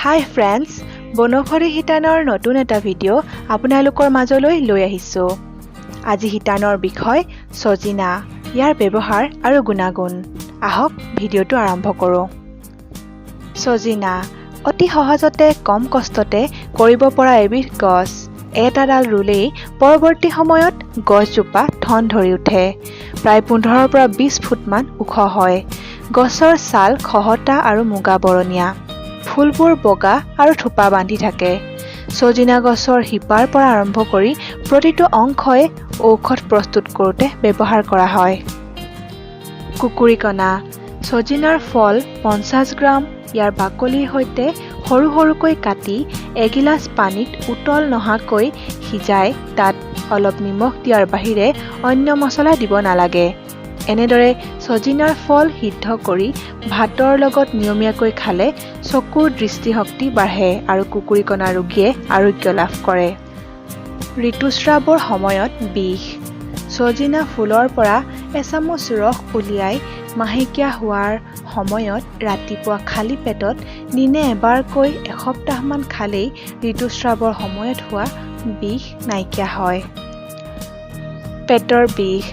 হাই friends, বনৌষধি শিতানৰ নতুন এটা ভিডিঅ' আপোনালোকৰ মাজলৈ লৈ আহিছোঁ। আজি শিতানৰ বিষয় চজিনা, ইয়াৰ ব্যৱহাৰ আৰু গুণাগুণ। আহক, ভিডিঅ'টো আৰম্ভ কৰোঁ। চজিনা অতি সহজতে, কম কষ্টতে কৰিব পৰা এবিধ গছ। এটা ডাল ৰুলেই পৰৱৰ্তী সময়ত গছজোপা ঠন ধৰি উঠে। প্ৰায় 15ৰ পৰা 20 ফুটমান ওখ হয়। গছৰ ছাল খহটা আৰু মুগা বৰণীয়া। ফুলবোৰ বগা আৰু থোপা বান্ধি থাকে। চজিনা গছৰ শিপাৰ পৰা আৰম্ভ কৰি প্ৰতিটো অংশই ঔষধ প্ৰস্তুত কৰোঁতে ব্যৱহাৰ কৰা হয়। কুকুৰীকণা। চজিনাৰ ফল 50 গ্ৰাম ইয়াৰ বাকলিৰ সৈতে সৰু সৰুকৈ কাটি এগিলাচ পানীত উতল নহাকৈ সিজাই তাত অলপ নিমখ দিয়াৰ বাহিৰে অন্য মছলা দিব নালাগে। এনেদৰে চজিনাৰ ফল সিদ্ধ কৰি ভাতৰ লগত নিয়মীয়াকৈ খালে চকুৰ দৃষ্টিশক্তি বাঢ়ে আৰু কুকুৰীকণা ৰোগীয়ে আৰোগ্য লাভ কৰে। ঋতুস্ৰাৱৰ সময়ত বিষ। চজিনা ফুলৰ পৰা এচামুচ ৰস উলিয়াই মাহেকীয়া হোৱাৰ সময়ত ৰাতিপুৱা খালী পেটত দিনে এবাৰকৈ এসপ্তাহমান খালেই ঋতুস্ৰাৱৰ সময়ত হোৱা বিষ নাইকিয়া হয়। পেটৰ বিষ।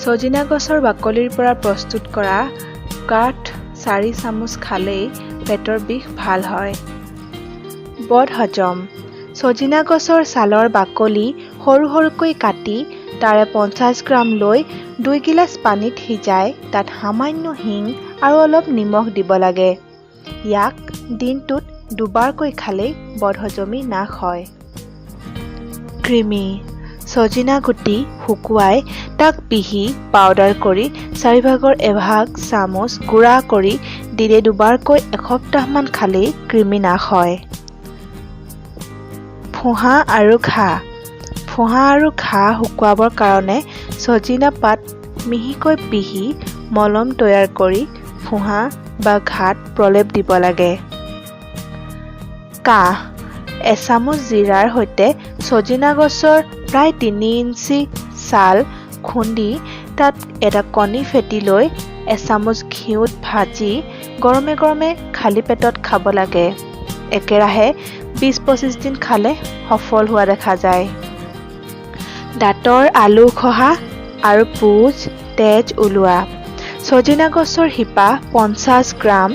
চজিনা গছৰ বাকলিৰ পৰা প্ৰস্তুত কৰা কাথ 4 চামুচ খালেই পেটৰ বিষ ভাল হয়। বদহজম। চজিনা গছৰ ছালৰ বাকলি সৰু সৰুকৈ কাটি তাৰে 50 গ্ৰাম লৈ 2 গিলাচ পানীত সিজাই তাত সামান্য হিং আৰু অলপ নিমখ দিব লাগে। ইয়াক দিনটোত দুবাৰকৈ খালেই বদহজমি নাশ হয়। কৃমি। চজিনা গুটি শুকুৱাই তাক পিহি পাউডাৰ কৰি চাৰিভাগৰ এভাগ চামুচ গুড়া কৰি দিনে দুবাৰকৈ এসপ্তাহমান খালেই কৃমি নাশ হয়। ফোঁহা আৰু ঘাঁ। ফোঁহা আৰু ঘাঁ শুকুৱাবৰ কাৰণে চজিনা পাত মিহিকৈ পিহি মলম তৈয়াৰ কৰি ফোঁহা বা ঘাঁত প্ৰলেপ দিব লাগে। কাহ। এচামুচ জিৰাৰ সৈতে চজিনা গছৰ প্ৰায় 3 ইঞ্চি ছাল খুন্দি তাত এটা কণী ফেটি লৈ এচামুচ ঘিউত ভাজি গৰমে গৰমে খালী পেটত খাব লাগে। একেৰাহে 20-25 দিন খালে সফল হোৱা দেখা যায়। দাঁতৰ আলু খহা আৰু পুঁজ তেজ ওলোৱা। চজিনা গছৰ শিপা 50 গ্ৰাম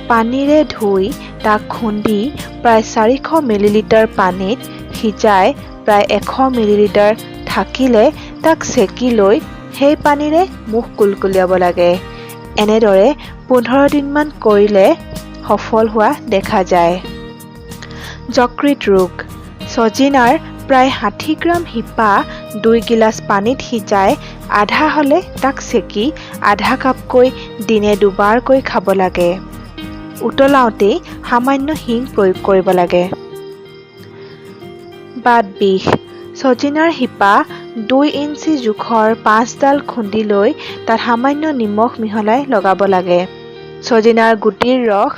পানীৰে ধুই তাক খুন্দি প্ৰায় 400 মিলিলিটাৰ পানীত সিজাই প্ৰায় 100 মিলিলিটাৰ থাকিলে তাক চেকি লৈ সেই পানীৰে মুখ কুলকুলিয়াব লাগে। এনেদৰে 15 দিনমান কৰিলে সফল হোৱা দেখা যায়। যকৃত ৰোগ। চজিনাৰ প্ৰায় 60 গ্ৰাম শিপা 2 গিলাচ পানীত সিজাই আধা হ'লে তাক চেকি আধা কাপকৈ দিনে দুবাৰকৈ খাব লাগে। উতলাওঁতেই সামান্য হিং প্ৰয়োগ কৰিব লাগে। বাত বিষ। চজিনাৰ শিপা 2 ইঞ্চি জোখৰ পাঁচডাল খুন্দি লৈ তাত সামান্য নিমখ মিহলাই লগাব লাগে। চজিনাৰ গুটিৰ ৰস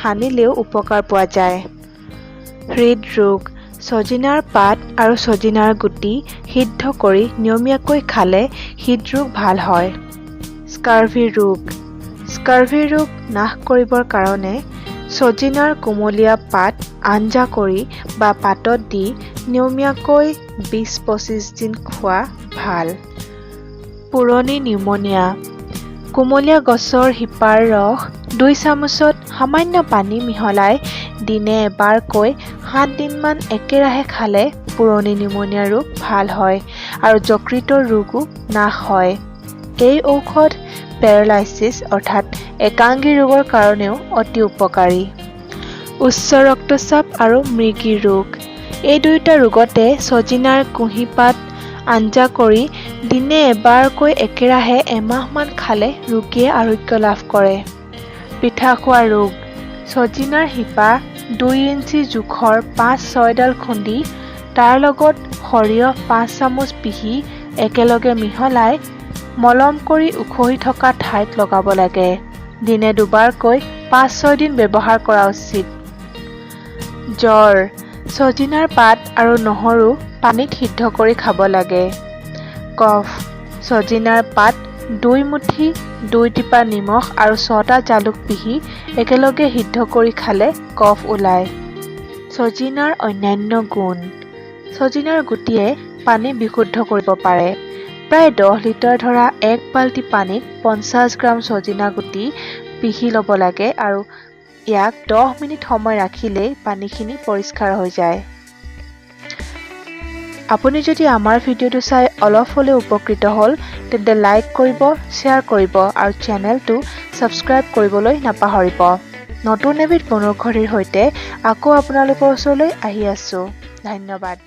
সানিলেও উপকাৰ পোৱা যায়। হৃদৰোগ। চজিনাৰ পাত আৰু চজিনাৰ গুটি সিদ্ধ কৰি নিয়মীয়াকৈ খালে হৃদৰোগ ভাল হয়। স্কাৰ্ভি ৰোগ। স্কাৰ্ভি ৰোগ নাশ কৰিবৰ কাৰণে চজিনাৰ কুমলীয়া পাত আঞ্জা কৰি বা পাতত দি নিয়মীয়াকৈ 20-25 দিন খোৱা ভাল। পুৰণি নিউমনিয়া। কুমলীয়া গছৰ শিপাৰ ৰস 2 চামুচত সামান্য পানী মিহলাই দিনে এবাৰকৈ 7 দিনমান একেৰাহে খালে পুৰণি নিউমনিয়া ৰোগ ভাল হয় আৰু যকৃতৰ ৰোগো নাশ হয়। এই ঔষধ পেৰালাইছিছ অৰ্থাৎ একাংগী ৰোগৰ কাৰণেও অতি উপকাৰী। উচ্চ ৰক্তচাপ আৰু মৃগী ৰোগ, এই দুয়োটা ৰোগতে চজিনাৰ কুঁহিপাত আঞ্জা কৰি দিনে এবাৰকৈ একেৰাহে এমাহমান খালে ৰোগীয়ে আৰোগ্য লাভ কৰে। পিঠা খোৱা ৰোগ। চজিনাৰ শিপা 2 ইঞ্চি জোখৰ পাঁচ ছয়ডাল খুন্দি তাৰ লগত সৰিয়হ 5 চামুচ পিহি একেলগে মিহলাই মলম কৰি উখহি থকা ঠাইত লগাব লাগে। দিনে দুবাৰকৈ 5-6 দিন ব্যৱহাৰ কৰা উচিত। জ্বৰ। চজিনাৰ পাত আৰু নহৰু পানীত সিদ্ধ কৰি খাব লাগে। কফ। চজিনাৰ পাত 2 মুঠি, 2 টিপা নিমখ আৰু ছটা জালুক পিহি একেলগে সিদ্ধ কৰি খালে কফ ওলায়। চজিনাৰ অন্যান্য গুণ। চজিনাৰ গুটিয়ে পানী বিশুদ্ধ কৰিব পাৰে। প্ৰায় 10 লিটাৰ ধৰা এক বাল্টি পানীত 50 গ্ৰাম চজিনা গুটি পিহি ল'ব লাগে আৰু ইয়াক 10 মিনিট সময় ৰাখিলেই পানীখিনি পৰিষ্কাৰ হৈ যায়। আপুনি যদি আমাৰ ভিডিঅ'টো চাই অলপ হ'লেও উপকৃত হ'ল, তেন্তে লাইক কৰিব, শ্বেয়াৰ কৰিব আৰু চেনেলটো ছাবস্ক্ৰাইব কৰিবলৈ নাপাহৰিব। নতুন এবিধ বনৌষধিৰ সৈতে আকৌ আপোনালোকৰ ওচৰলৈ আহি আছোঁ। ধন্যবাদ।